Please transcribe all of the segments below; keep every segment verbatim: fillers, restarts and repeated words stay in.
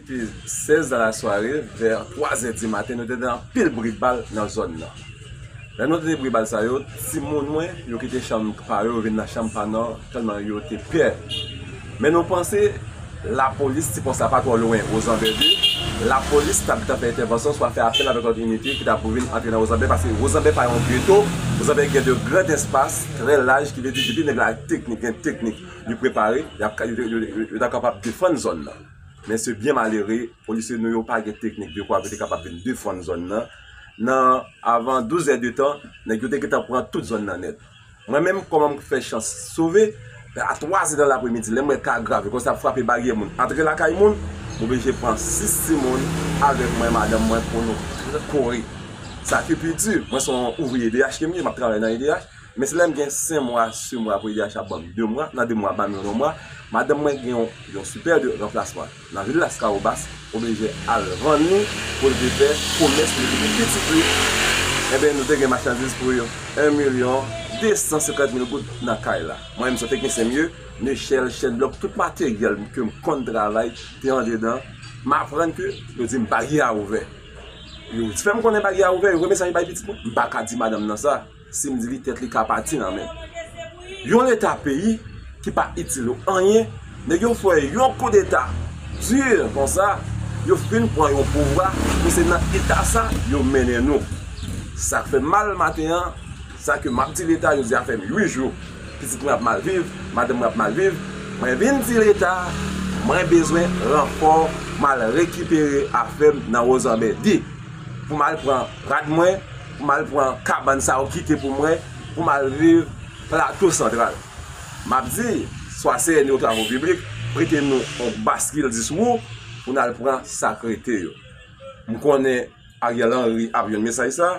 Epi sèz nan lasware, vè twa zè di maten, nou te tande anpil bri bal nan zòn nan. Lè nou tande bri bal sa yo, timoun mwen, yo kite chanm pa yo, yo vin nan chanm pa nou, tèlman yo te pè. Men nou panse lapolis, ti pòs la pa twò lwen, Ozanbè de, lapolis t ap gentan fè entèvansyon, swa fè apèl avèk lòt inite ki t ap vin antre nan Ozanbè, paske Ozanbè pa yon geto, Ozanbè gen de gran espas, trè laj, ki vle di depi nèg la teknik, gen teknik, li prepare, y ap ka- yo, yo, yo, yo ta kapab defann zòn nan. Men se byen malere, polisye nou yo pa gen teknik dekwa pou te kapab vin defann zòn nan. Nan avan douz è de tan, nèg yo te gentan pran tout zòn nan nèt. Mwen menm, kòman m fè chans sove, a twa zè nan lapremidi, lè m wè ka grave, kòmsi ap frape baryè moun, antre lakay moun, m oblije pran sis timoun avèk mwen, madanm mwen, pou nou kore. Sa ki pi di, mwen se yon ouvriye E D H ke m ye, m ap travay nan E D H, men se lè m gen senk mwa, sis mwa pou E D H ap ban m de mwa, nan de mwa, ban m yon mwa, madanm mwen gen yon, yon sipè de ranplasman nan vil Laskawobas, oblije al vann li pou l te fè komès pou l te pou pitit li. Enben, nou te gen machandiz pou yon milyon de san senkant mil goud nan kay la. Mwen menm, se yon teknisyen m ye, nechèl, chèn blòk, tout materyèl ke m konn travay te andedan. M aprann ke yo di m baryè a ouvè. Yo fè m konnen baryè a ouvè, yo voye mesaj bay pitit mwen. M pa ka di madanm nan sa. Si m di li, tèt li ka pati nan men m. Yon leta peyi ki pa itil ou anyen, nèg yo fè yon koudeta di konsa, yo fin pran yon pouvwa, pou se nan eta sa yo mennen nou. Sa k fè m mal maten an, sa ke m ap di leta, jodi a fè m uit jou, pitit mwen ap mal viv, madanm mwen ap mal viv, mwen vin di leta, mwen bezwen ranfò, m al rekipere afè m nan Wozanbè de, pou m al pran rad mwen, pou m al pran kabann sa yo kite pou mwen, pou m al viv Plato Santral. M ap di, swa C N E ou Travo Piblik, prete nou yon baskil dis wou pou n al pran sa k rete yo. M konnen Ariel Henry ap jwenn mesaj sa,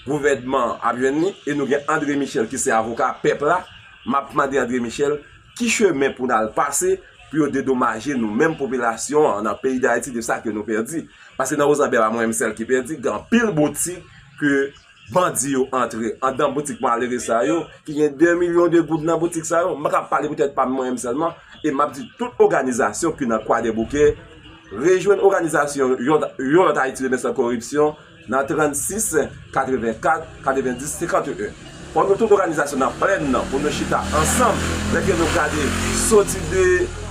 gouvènman ap jwenn li, e nou gen André Michel ki se avoka pèp la. M ap mande André Michel ki chemen pou n al pase pou yo dedomaje nou menm popilasyon an nan peyi Dayiti de sa ke nou pèdi. Paske nan Wozanbè pa mwen menm sèl ki pèdi, gen anpil boutik ke bandi yo antre anndan boutik malere sa yo, ki gen de milyon de goud nan boutik sa yo. M pa ka pale poutèt pa m mwen menm sèlman, e m ap di tout òganizasyon ki nan Kwadèboukè, rejwenn òganizasyon Yon, Yon Lòt Ayiti Remèt San Koripsyon nan trannsis katrevenkat katrevendis senkanteyen. Fò nou tout òganizasyon nan plèn nan pou nou chita ansanm, lè ke nou gade soti de,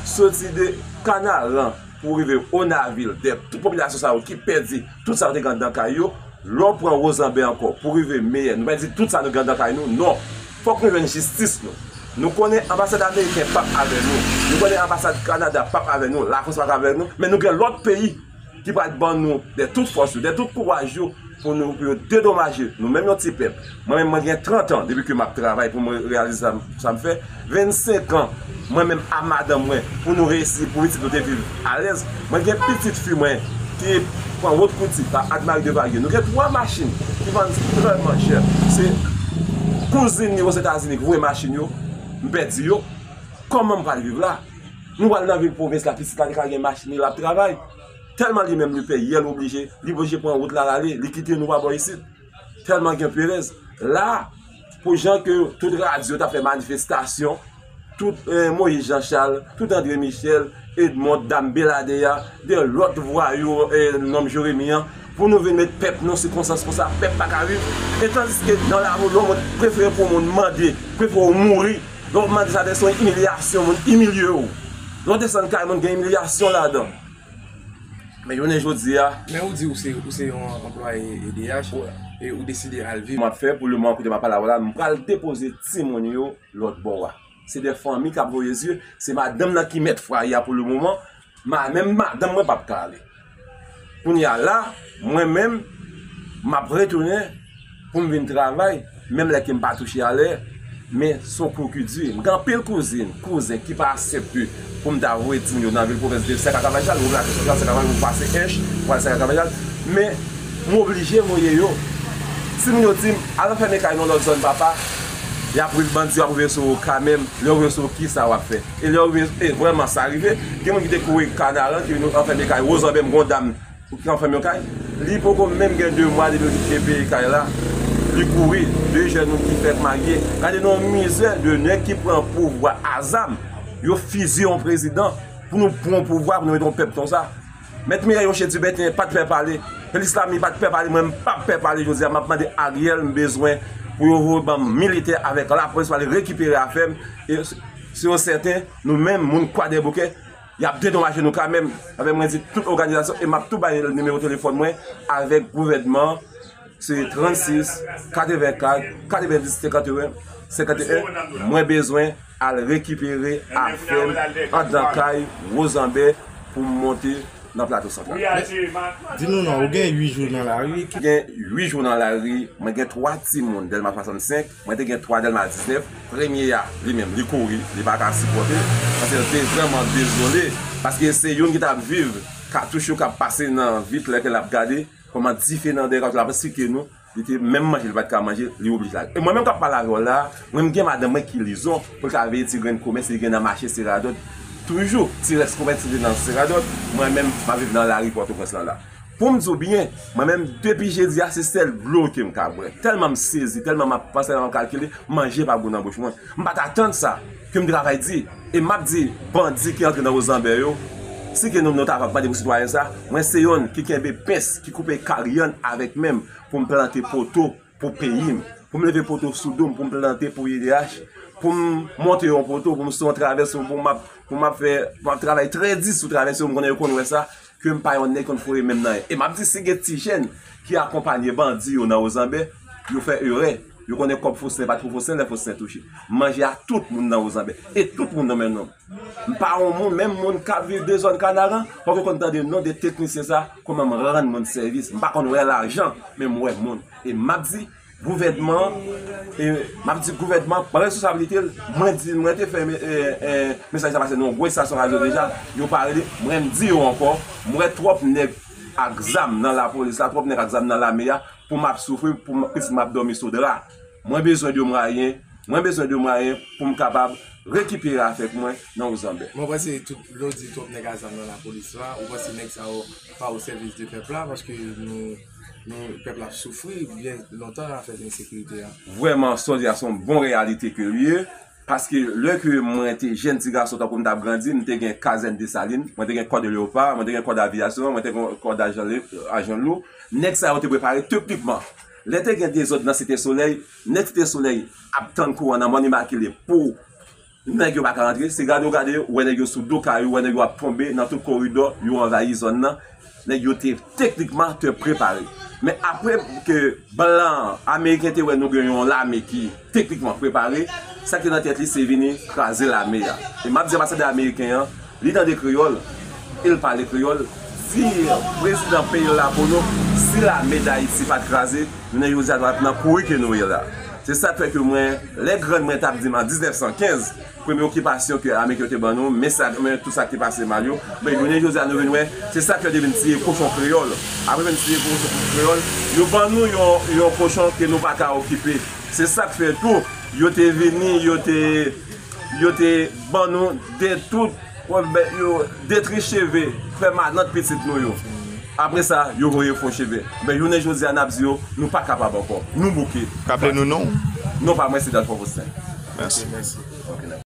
soti de Kanaran pou rive Onavil, de tout popilasyon sa yo ki pèdi tout sa yo te gen anndan kay yo, lè w pran Wozanbè ankò pou rive Meyè, nou pèdi tout sa nou gen anndan kay nou, non. Fòk nou jwenn jistis nou. Nou konnen anbasad ameriken p ap avè nou. Nou konnen anbasad Kanada p ap avè nou. Lafrans p ap avè nou. Men nou gen lòt peyi ki pral ban nou de tout fòs yo, de tout kouraj yo, pou nou, pou yo dedomaje nou menm yon ti pèp. Mwen menm, mwen gen trant an depi ke m ap travay pou mwen reyalize sa, sa m fè. Vennsenk an, mwen menm ak madanm mwen, pou nou reyisi, pou pitit nou te viv alèz. Mwen gen pitit fi mwen ki pran wot kouti pa Admari de Valier. Nou gen twa machin ki vann trèlman chè. Se kouzin li Ozetazini ki voye machin yo, m pèdi yo. Kòman m pral viv la? Nou pral nan vil pwovens la, pitit la te ka gen machin li, l ap travay. Tèlman li menm li pè, yè l oblije, li oblije pran wout la l ale, li kite nou pa bò isit. Tèlman gen perèz. La, pou jan ke tout radyo t ap fè manifestasyon, tout, eh, Moïse Jean Charles, tout André Michel, Edmond, Dam Beladè a, de lòt vwayou, eh, nonm Jeremi an, pou nou vin met pèp nan sikonstans konsa, pèp pa ka viv. E tandiske nan lari, lè yon moun prefere pou yon moun mande, prefere w mouri, lè w mande sa, se yon imilyasyon, moun imilye w. Lè w desann kay moun, gen imilyasyon ladan. Men jounen jodi a, men ou di ou se, ou se yon anplwaye E D H, e ou deside al viv. M ap fè pou lemoman kote m ap pale avè w la, m pral depoze timoun yo lòt bò a. Se de fanmi k ap voye zye, se madanm nan ki mèt fwaye a pou lemoman, ma, menm madanm mwen p ap ka ale. Kounye a la, mwen menm, m ap retounen pou m vin travay, menm lè ke m pa touche alè, men se yon kou ki di. M gen anpil kouzin, kouzen ki pa aksepte pou m ta voye timoun yo nan vil pwovens de Sèk Karavajal, Wouvlakè Santral, Sèk Karavajal, ou pase Ench, ou al Sèk Karavajal, men m oblije voye yo. Timoun yo di m, al anfèmen kay nan lòt zòn, papa, y ap rive, bandi yo ap rive sou ou kanmenm, lè yo rive sou ou, kisa w ap fè? E lè yo rive, e vrèman sa rive, gen moun ki te kouri Kanaran, ki vin anfèmen kay Wozanbè, m gen yon dam ki anfèmen yon kay, li poko menm gen de mwa depi yo te peye kay la, li kouri, de jèn moun ki fèk marye. Gade nan yon mizè, de nèg ki pran pouvwa a zam, yo fizye yon prezidan, pou nou pran pouvwa, pou nou mete yon pèp konsa. Mèt Mireille Rocher Dubèten pa t pè pale. Félix Lamy pa t pè pale. Mwen, m p ap pè pale jodi a. M ap mande Ariel, m bezwen pou yo voye ban m militè avèk lapolis pou ale rekipere afè m. E si yo sèten, nou menm, moun Kwadèboukè, y ap dedomaje nou kanmenm. Avèk mwen di tout òganizasyon, e m ap tou bay nimewo telefòn mwen avèk gouvènman an. Se trannsis, katrevenkat, katrevendis, senkanteyen, senkanteyen. Mwen bezwen al rekipere afè m anndan kay Wozanbè pou m monte nan Plato Santral. Di nou non, ou gen uit jou nan lari. Gen uit jou nan lari, mwen gen twa timoun Dèlma swasannsenk, mwen te gen twa Dèlma diznèf. Premye a, li menm, li kouri, li pa ka sipòte, paske l te vrèman dezole, paske se youn ki t ap viv katouch yo k ap pase nan vit lè ke l ap gade kòman dife nan dèyè katouch la ap sike nou. Li te menm manje, li pa t ka manje, li oblije lage. E mwen menm k ap pale avè w la, mwen m gen madanm mwen ki Lizon, pou l ka veye ti grenn komès li gen nan mache Seradòt. Toujou, ti rès komès li te nan Seradòt, mwen menm, m ap viv nan lari Pòtoprens lan la. Pou m di w byen, mwen menm, depi jedi a, se sèl dlo ke m ka bwè. Tèlman m sezi, tèlman m ap panse, tèlman m kalkile, manje pa gou nan bouch mwen. M pa t atann sa, ke m travay di. E m ap di bandi ki antre nan Wozanbè yo, si ke nou, nou ta va mande pou sitwayen sa, mwen se youn ki kenbe pens, ki koupe karyann avèk men m pou m plante poto pou peyi m, pou m leve poto sou do m, pou m plante pou I D H, pou m monte yon poto, pou m sou yon travèse, pou m ap, pou m ap fè, pou m ap travay trè di sou travèse yo, m konnen yo konn wè sa, ke m pa yon nèg konn foure men m nan anyen. E m ap di, si gen ti jèn ki akonpanye bandi yo nan Wozanbè, yo fè erè. Yo konnen kòb Fosten pa twou Fosten, lè Fosten touche. Manje a tout moun nan Wozanbè. E tout moun nan men nou. M pa yon moun, menm moun k ap viv de zòn Kanaran, fòk yo konn tande non de teknisyen sa, kòman m rann moun sèvis. M pa konn wè lajan, men m wè moun. E m ap di, gouvènman, e m ap di gouvènman pran responsablite l. Mwen di, mwen te fè e, e, mesaj sa pase nan yon gwo estasyon radyo deja, yo pa rele, mwen m di yo ankò, m wè twòp nèg ak zam nan lapolis la, twòp nèg ak zam nan lame a, pou m ap soufri, pou m, pitit m ap dòmi sou dra. Mwen bezwen de mwayen, mwen bezwen de mwayen pou m kapab rekipere afè mwen nan Wozanbè. Mwen panse tout, lè w di twòp nèg a zam nan lapolis la, ou panse nèg sa yo pa o sèvis de pèp la, paske nou, nou, pèp la ap soufri byen lontan nan afè ensekirite a. Vrèman, sa w di a se yon bon reyalite ke l ye, paske lè ke mwen te jèn ti gason tankou m t ap grandi, m te gen kazèn Desalin, mwen te gen kò de Leopard, mwen te gen kò daviyasyon, mwen te gen kò dajan, ajan lou. Nèg sa yo te prepare teknikman. Lè te gen dezòd nan Site Solèy, nèg Site Solèy ap tann kouran nan Mòn Imakile pou nèg yo pa ka rantre, se gade w gade yo, ou wè nèg yo sou do kay yo, ou wè nèg yo ap tonbe nan tout koridò, yo anvayi zòn nan. Nèg yo te teknikman te prepare. Men apre ke blan ameriken te wè nou gen yon lame ki teknikman prepare, sa ki nan tèt li se vini kraze lame a. E m ap di anbasadè ameriken an, li tande kreyòl, e l pale kreyòl, di prezidan peyi l la pou nou, si lame Dayiti pa t kraze, jounen jodi a nou pa t nan kouri ke nou ye la. Se sa k fè ke mwen, lè grann mwen t ap di m an diznèf san kenz, premye okipasyon ke ameriken yo te ban nou, men sa, men tout sa ki te pase mal yo, men jounen jodi a nou vin wè, se sa k fè yo te vin tiye kochon kreyòl. Apre vin tiye kochon kreyòl, yo ban nou yon, yon kochon ke nou pa ka okipe. Se sa k fè tou, yo te vini, yo te, yo te ban nou de tout, yo detri cheve, fè manant pitit nou yo. Apre sa, yo voye fo cheve. Men jounen jodi a, n ap di yo, nou pa kapab ankò. Nou bouke. Raple nou non. Non pa mwen, se Delfort Faustin. Mèsi. Ok, mèsi.